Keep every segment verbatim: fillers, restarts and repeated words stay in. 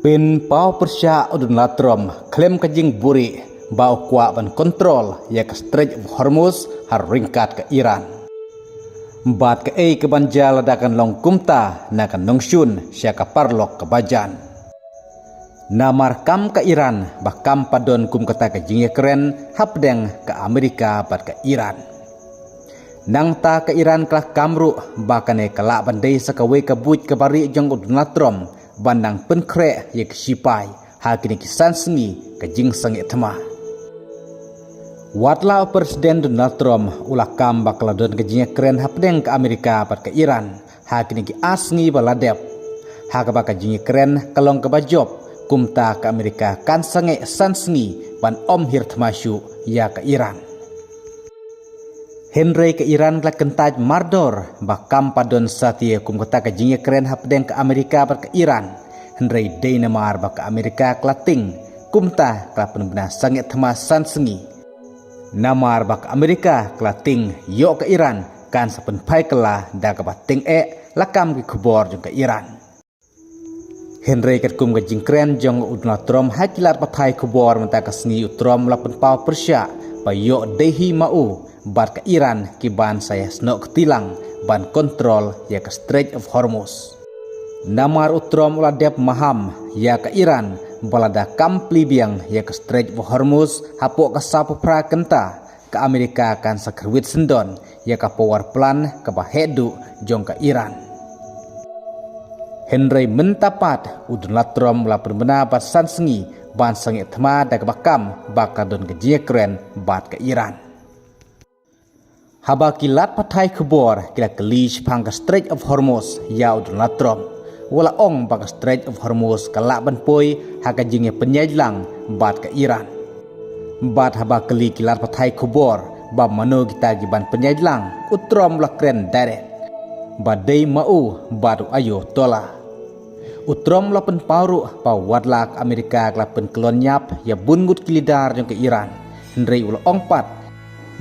Pynpaw pyrshah u Donald Trump khlem ka jingbuhrieh ba u kwah ban kontrol ïa ka Strait of Hormuz ha ryngkat ka Iran. Bad kaei kaban jia lada kan long kumta na ka nongshun sha ka paralok kaba jan. Namar kam ka Iran ba kam pat don kum kata ka jingïakren hapdeng ka Amerika bad ka Iran. Nangta ka Iran ka la kam ruh ba kane ka lah ban dei sa kawei ka buit kaba rieh jong u Donald Trump ban nang pynkhreh ïa ki shipai ha kine ki san sngi ka jingsangeh thma. Watla u President Donald Trump u la kam ba ka la don ka jingïakren hapdeng ka Amerika bad ka Iran ha kine ki ar sngi ba la dep, ha kaba ka jingïakren ka long kaba jop, kumta ka Amerika kan sangeh san sngi ban ym hiar thma shuh ïa ka Iran. Hynrei ka Iran ka la kyntait mardor ba kam pat don satia kum kata ka jingïakren hapdeng ka Amerika bad ka Iran. Hynrei dei namar ba ka Amerika ka la tieng, kumta ka la pynbna sangeh thma san sngi. Namar ba ka Amerika ka la tieng ïoh ka Iran kan sa pynphai kylla da kaba tieng eh, la kam ki khubor jong ka Iran. Hynrei katkum ka jingkren jong u Donald Trump ha ki lad pathai khubor mynta ka sngi, u Trump u la pynpaw pyrshah ba ïoh dei hi ma u bad ka Iran kiban sa ïasnoh kti lang ban kontrol ïa ka Strait of Hormuz. Namar u Trump u la dep maham ïa ka Iran ba lada kam plie biang ïa ka Strait of Hormuz hapoh ka sawphew phra kynta, ka Amerika kan sa kyrwit syndon ïa ka power plant kaba heh duh jong ka Iran. Hynrei mynta pat u Donald Trump u la pynbna ba san sngi ban sangeh thma da kaba kam ba ka don ka jingïakren bad ka Iran. Haba ki lad pathai khubor ki la kylli shaphang ka Strait of Hormuz ïa u Donald Trump, u la ong ba ka Strait of Hormuz ka lah ban poi ha ka jingïapynïaid lang bad ka Iran. Bad haba kylli ki lad pathai khubor ba mano kita kiban pynïaid lang, u Trump u la kren direct ba dei ma u bad u Ayatollah. U Trump u la pynpaw ruh ba watla ka Amerika ka la pynkyllon ïap ïa bun ngut ki leader jong ka Iran, hynrei u la ong pat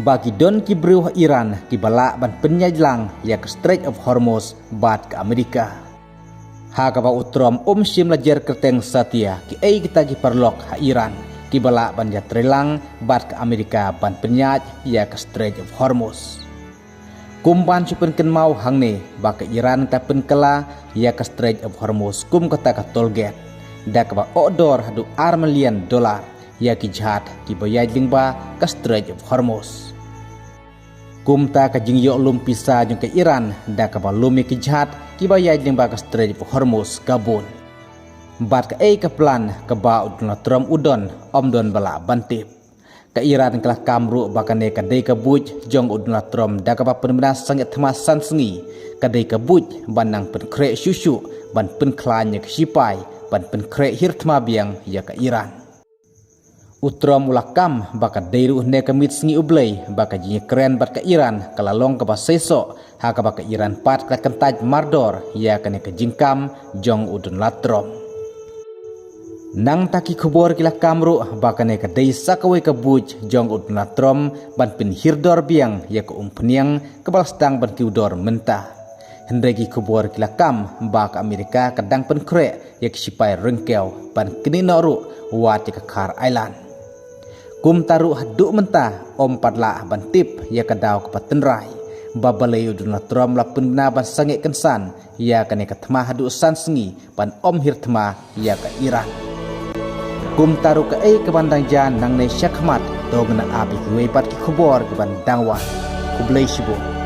ba ki don ki briew ha Iran kiba lah ban pynïaid lang ïa ka Strait of Hormuz bad ka Amerika. Ha kaba u Trump um shym la jer kyrteng satia kiei kita ki paralok ha Iran kiba lah ban ïatrei lang bad ka Amerika ban pynïaid ïa ka Strait of Hormuz. Kum ban shu pynkynmaw hangne ba ka Iran ka pynkylla ïa ka Strait of Hormuz kum kata ka toll gate, da kaba ohdor haduh ar million dollar ïa ki jhad kiba ïaid lyngba ka Strait of Hormuz. Kumta ka jingïoh lum pisa jong ka Iran da kaba lum ïa ki jhad kiba ïaid lyngba ka Strait of Hormuz ka bun. Bad kaei ka plan kaba u Donald Trump u don, ym don ba lah ban tip. Ka Iran ka la kam ruh ba kane ka dei ka buit jong u Donald Trump da kaba pynbna sangeh thma san sngi, ka dei ka buit ban nang pynkhreh shuh shuh ban pynkhlaiñ ïa ka shipai, ban pynkhreh hiar thma biang ïa ka Iran. U Trump u la kam ba ka dei ruh ne ka miet sngi U Blei ba ka jingïakren bad ka Iran ka la long kaba seisoh, ha kaba ka Iran pat ka la kyntait mardor ïa kane ka jingkam jong u Donald Trump. Nangta ki khubor ki la kam ruh ba kane ka dei sa kawei ka buit jong u Donald Trump ban pynhiar dor biang ïa ka umphniang kaba la sdang ban kiew dor mynta. Hynrei ki khubor ki la kam ba ka Amerika ka dang pynkhreh ïa ki shipai ryngkew ban knieh noh ruh wat ïa ka Khyber Island. Kumta ruh haduh mynta ym pat lah ban tip ïa ka daw kaba tynrai ba balei u Donald Trump la pynbna ban sangeh kynsan ïa kane ka thma haduh san sngi ban ym hiar thma ïa ka Iran. Kumta ruh kaei kaban dang jia nangne shakhmat, to ngin ap ïa kiwei pat ki khubor kiban dang wan. Khublei shibun.